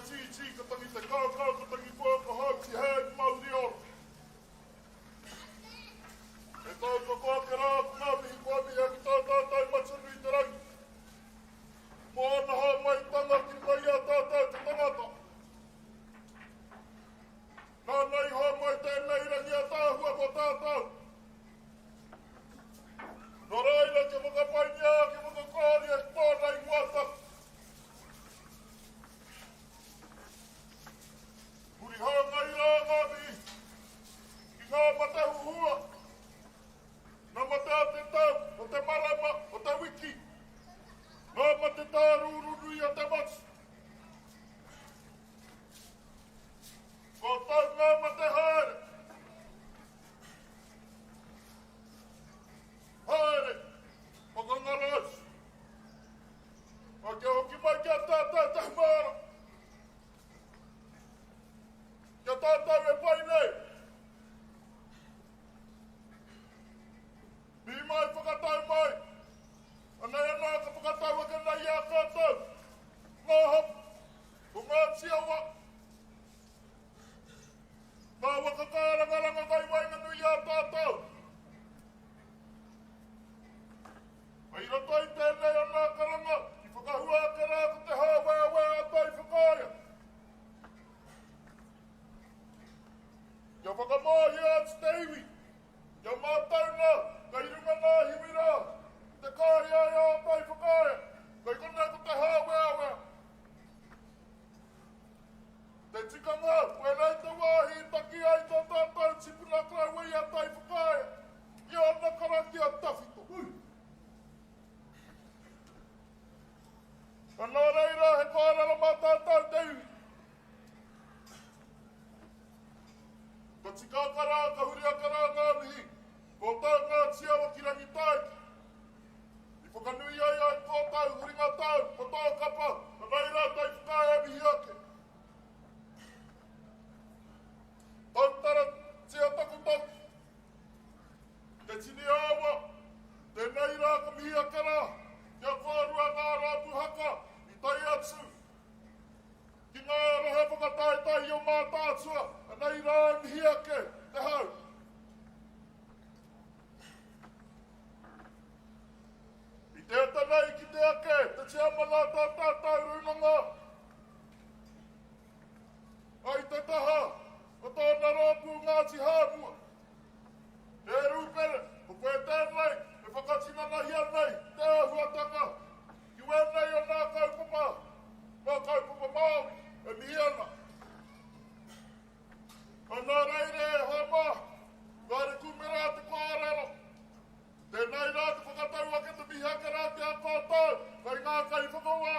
te tītī, ka tangi te kākā, ka tangi koa, ka hau, tihei, mauri ora. E tau katoa ake rā ko ngā mihi kua mihia ki tā tātou Matua nui te rangi. Mō āna hāmaitanga ki runga i a tātou te tangata. Nāna i hāmai tēnei rangi ataahua mō tātou. Nō reira kia whakapaingia, kia whakakōria ki tōna ingoa tapu. Huri hāngai rā ngā mihi ki ngā mate huhua, ngā mate a te tau, o te marama, o te wiki, ngā mate tārūrū nui a te motu. Kua tau ngā mate haere. Haere, whakangaro atu. Kia hoki mai ki a tātou te māra. Kia tātou e pai nei. Mihi mai, whakatau mai. Anei anā ka whakatau ake nei i a koutou. Ngā hapu, ko Ngāti Awa, ngā waka kārangaranga kai waenganui i a tātou. Hei roto i tēnei ana karanga, i whakahua ake rā ko te hāweawea a Taiwhakaea. Kia whakamāhia atu te iwi, kia mātau nā, kei runga ngā hiwi rā, te kāeaea o Taiwhakaea, kei konei ko te hāweawea. Te tikanga, koinei te wāhi i taki ai tō tātou tipuna koroua i a Taiwhakaea, i ōna karakia tawhito. Hui! Nō reira, he kōrero mā tātou te iwi. Ka tika aka rā, ka huri aka rā ngā mihi, kō tau Ngāti Awa ki Rangitāiki. I whakanui ai ai tō tau huringa tau, ko tō kapa, anei rā tai whakaae e mihi ake. Tautaratia taku toki, te tini awa, tēnei rā ka mihi ake rā, kia kōrua ngā rāpu haka i tae atu ki ngā rohe whakataetae i o Mātaatua, anei rā e mihi ake te hau. I te ata nei kite ake te tiamana tā tātou rūnanga ai te taha o tōna rōpū Ngāti Hāmua. E Rūpere, ko koe tēnei e whakatinanahia nei te āhuatanga ki wēnei o ngā kaupapa, ngā kaupapa Māori e mihi ana. Ka nā reira e hoa mā, kāre kūmera te kōrero. Tēnei rā te whakatau ake te mihi ake rā ki a koutou, kei ngā kaiwhakawā.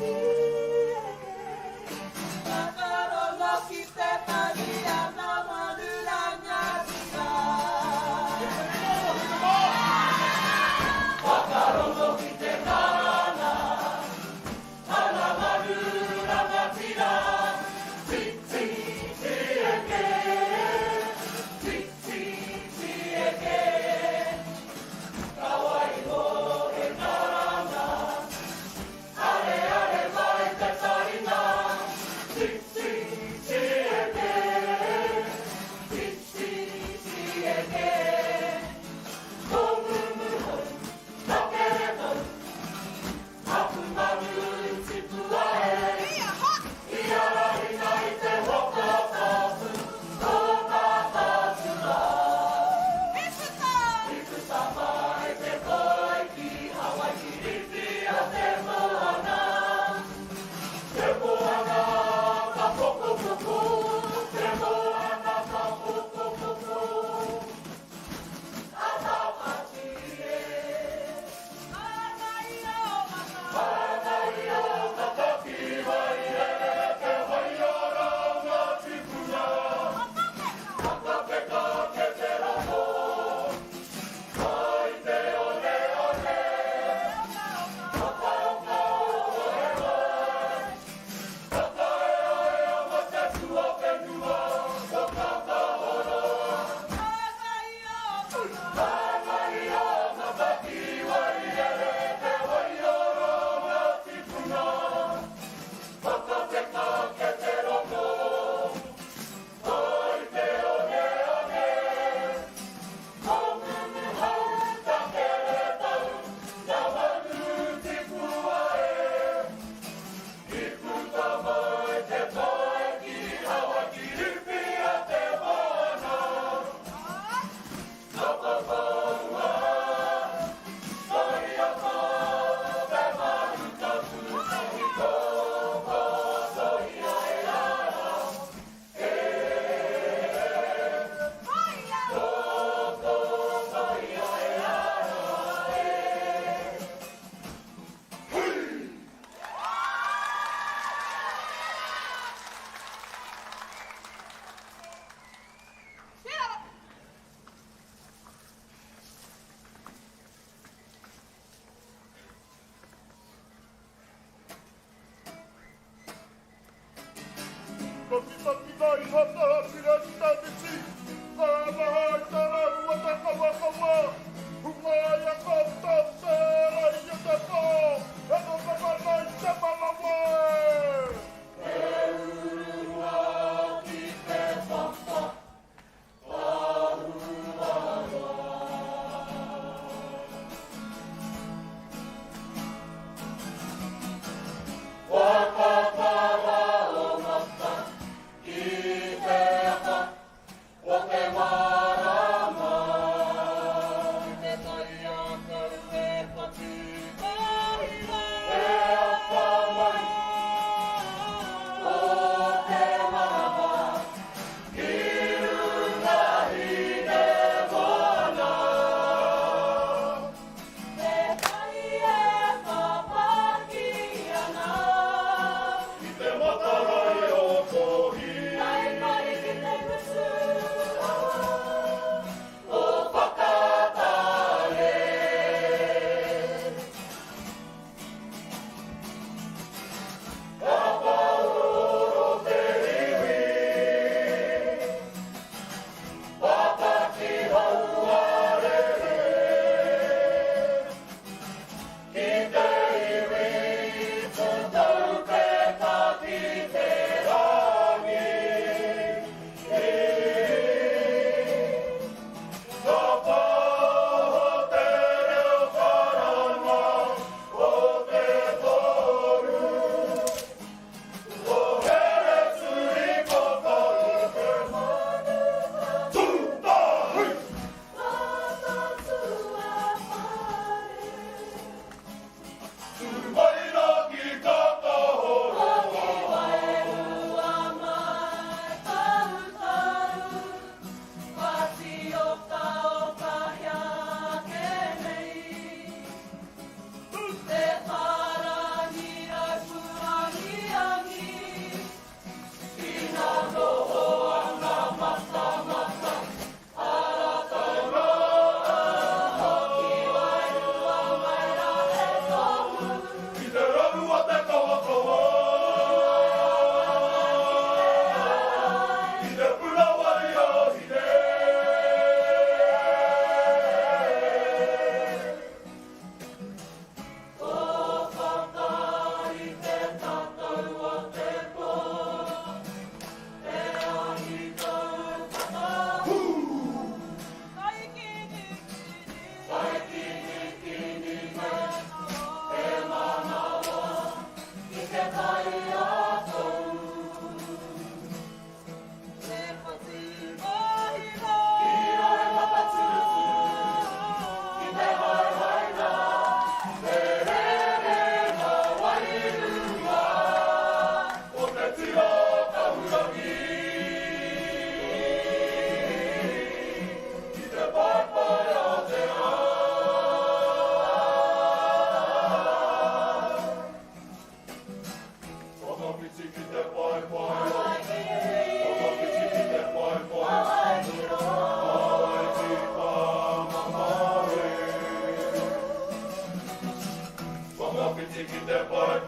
Tieke. Whakarongo ki te tangi a ngā manu rangatira. Whakarongo ki te karanga a ngā manu rangatira. Titi, tieke. Titi, tieke. Ka waiho he karanga. Are, are mai.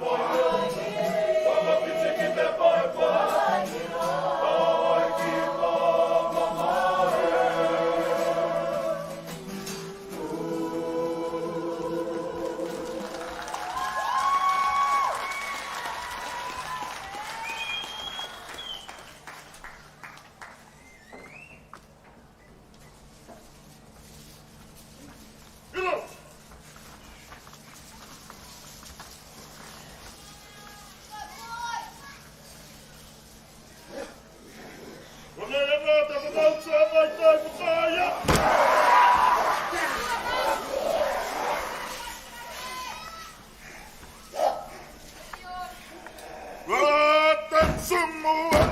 Ira! Konei ana te whakautu a Ngāi Tai Whakaea. Rā te tumu!